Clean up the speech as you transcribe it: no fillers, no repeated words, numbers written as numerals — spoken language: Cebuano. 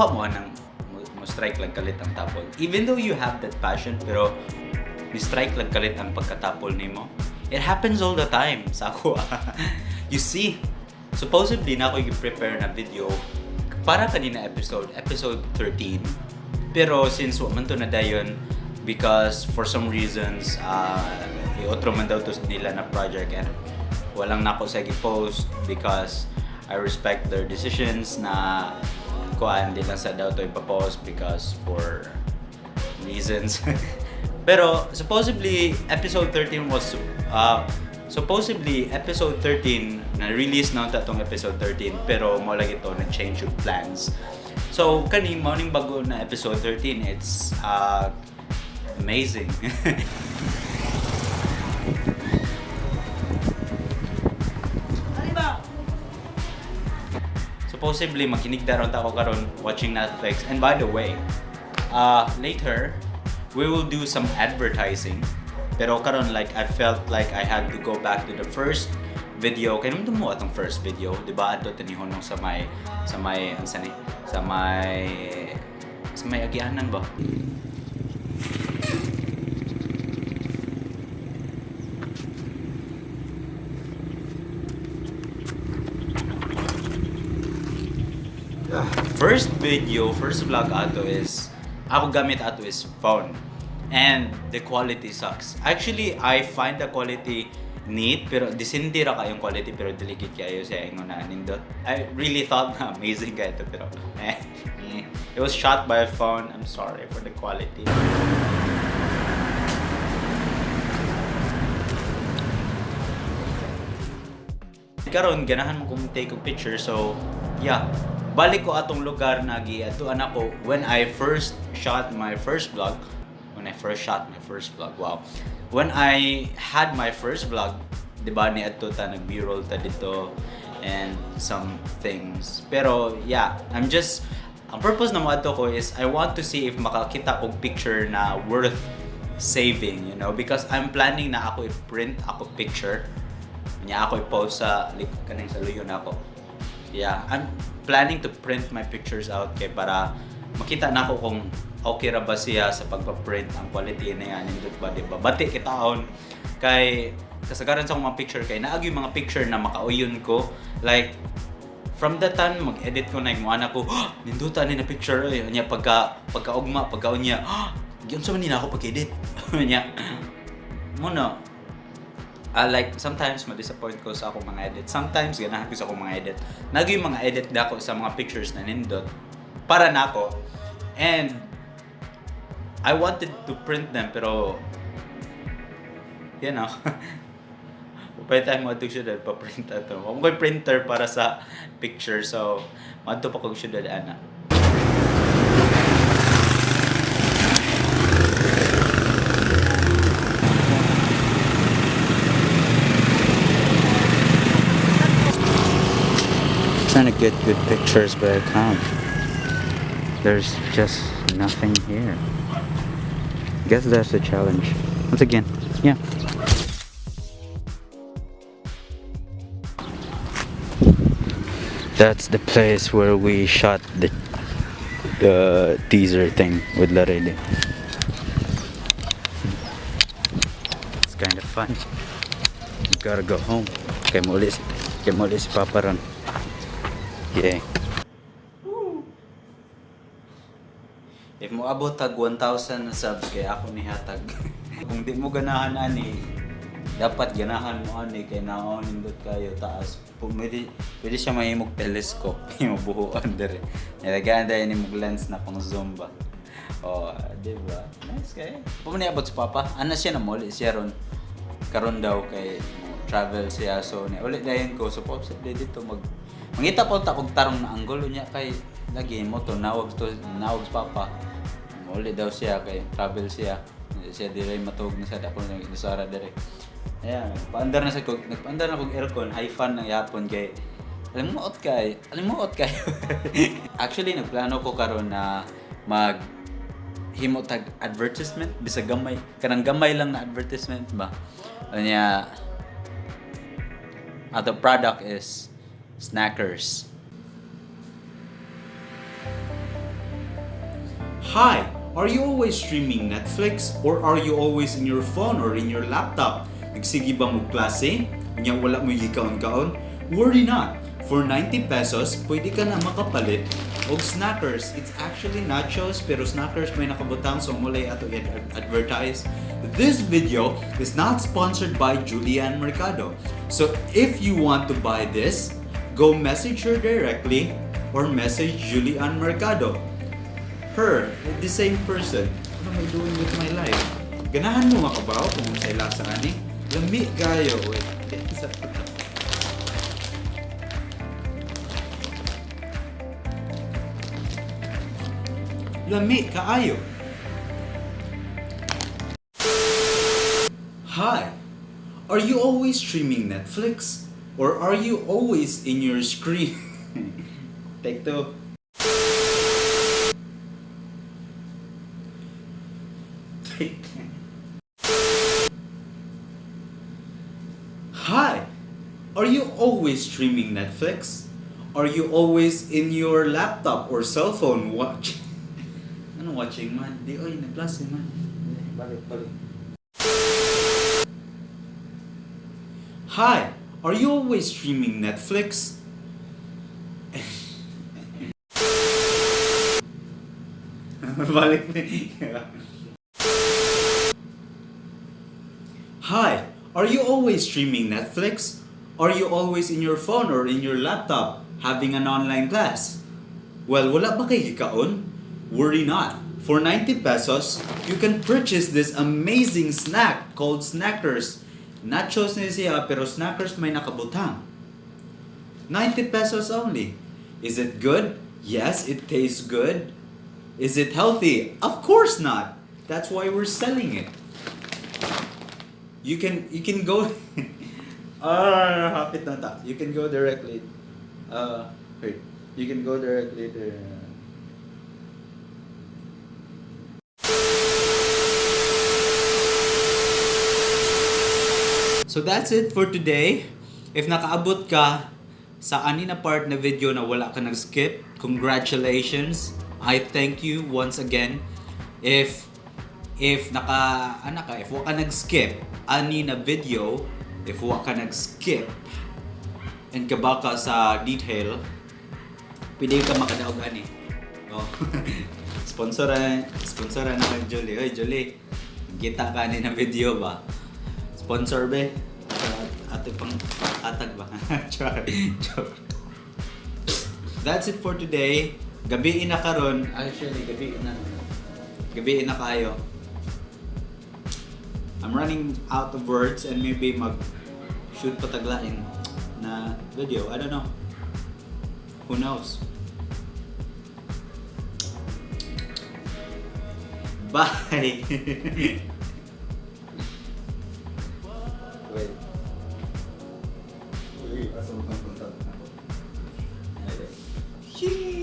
Nakakuha mo ng mo strike lang kalit ang tapol. Even though you have that passion, pero ni strike lang kalit ang pagkatapol nimo. It happens all the time sa ako. You see, supposedly na ako i-prepare na video para kanina episode, episode 13. Pero since wa man to na dayon because for some reasons iotro man daw to nila na project and walang nako sa gi-post because I respect their decisions na kuan di lang sa daw to ipapost because for reasons. Pero supposedly episode 13 was supposedly episode 13 na release na unta tong episode 13, pero mo lagi to na change of plans. So kani mao ning bago na episode 13. It's amazing. Supposedly makinig daron ta ko karon watching Netflix. And by the way, later we will do some advertising. Pero karon, like, I felt like I had to go back to the first video. Kay naman mo atong first video, di ba? Ato tinihonong sa may unsa ni? Sa may agianan ba? First video, first vlog ato is ako gamit ato is phone. And the quality sucks. Actually, I find the quality neat, pero disindi ra kayong quality, pero dili gid kayo siya ingon na nindot. I really thought na amazing kayo ito, pero eh, eh. It was shot by a phone. I'm sorry for the quality. Karon ganahan mo kong take og picture, so yeah, balik ko atong lugar na giadtuan ako when I first shot my first vlog. When I first shot my first vlog, wow, when I had my first vlog, di ba, ni adto ta, nag B-roll ta dito and some things. Pero yeah, I'm just ang purpose na moadto ko is I want to see if makakita og picture na worth saving, because I'm planning na ako i-print ako picture niya, ako i-post sa kaning sa luyo na ako. Yeah, I'm planning to print my pictures out kay para makita na ako kung okay ra ba siya sa pagpa-print, ang quality niya nindot ba, di ba? Bati kitaon kay kasagaran sa akong mga picture kay naag yung mga picture na makauyon ko, like from that time mag-edit ko na yung ko, oh, ninduta ni na picture eh. Nya pagka pagkaugma, pagkaunya, oh, giunsa man ni na ako pag-edit nya mo no. Like sometimes ma-disappoint ko sa akong mga edit. Sometimes ganahan ko sa akong mga edit. Nag yung mga edit dako sa mga pictures na nindot para nako. And I wanted to print them, pero pwede tayo mo syudad pa print ato. Kung ko'y printer para sa picture, so madto pa kog syudad ana. Trying to get good pictures, but I can't. There's just nothing here. Guess that's the challenge. Once again, yeah. That's the place where we shot the teaser thing with Larede. It's kind of fun. Gotta go home. Kay muli si Papa ron. Yeah. If mo abot tag 1,000 na subs kay ako ni hatag. Kung di mo ganahan ani, dapat ganahan mo ani kay naon nindot kayo taas. Pwede, pwede siya mahimog telescope yung buhuan dire. Nilagyan dahil ni mong lens na pang zoom ba. Oh, di ba? Nice kay. Pumani abot si Papa. Ana siya na muli siya ron. Karon daw kay mo travel siya, so ni uli dayon ko supposedly dito mag mangita pa ta kog tarong na anggulo niya kay lagi mo to nawag to nawag si Papa. Muli daw siya kay travel siya. Hindi siya dire matuog na sa dako na Sara dire. Ayan, paandar na sa kog, nagpaandar na kog aircon, high fan ng yapon kay alimuot kay, alimuot kay. Actually nagplano ko karon na mag himo tag advertisement bisag gamay, kanang gamay lang na advertisement ba. Anya ato product is snackers. Hi, are you always streaming Netflix or are you always in your phone or in your laptop? Nagsige ba mo klase? Unya wala mo gikaon-kaon? Worry not. For 90 pesos, pwede ka na makapalit og snackers. It's actually nachos pero snackers may nakabutang, so mao lay ato i-advertise. This video is not sponsored by Julian Mercado. So if you want to buy this, go message her directly or message Julian Mercado. Her, the same person. What am I doing with my life? Ganahan mo makabaw kung unsay lasa ani? Lami kayo. Wait. Lami kaayo. Hi. Are you always streaming Netflix? Or are you always in your screen? Take two. Take. Hi. Are you always streaming Netflix? Are you always in your laptop or cell phone watching? Ano watching man? Di oy, nagklase man. Balik, balik. Hi, are you always streaming Netflix? Balik. Hi, are you always streaming Netflix? Are you always in your phone or in your laptop having an online class? Well, wala ba kay gikaon? Worry not. For 90 pesos, you can purchase this amazing snack called Snackers. Nachos ni siya pero snackers may nakabutang. 90 pesos only. Is it good? Yes, it tastes good. Is it healthy? Of course not. That's why we're selling it. You can go. Ah, hapit na ta. You can go directly. Wait. You can go directly there. So that's it for today. If nakaabot ka sa ani na part na video na wala ka nag-skip, congratulations. I thank you once again. If naka ana ka, if wa ka nag-skip ani na video, if wa ka nag-skip and kabaw ka sa detail, pwede ka makadaog ani. Oh. Sponsor na kay Julie. Oy, Julie. Kita ka ani na video ba? Sponsor be. Ate pang atag ba? Char. Joke. That's it for today. Gabi na karon. Actually, gabi na. Gabi na kayo. I'm running out of words and maybe mag shoot pa tag lain na video. I don't know. Who knows? Bye! Wait. Wait, asa mo kang contact ako? Yee!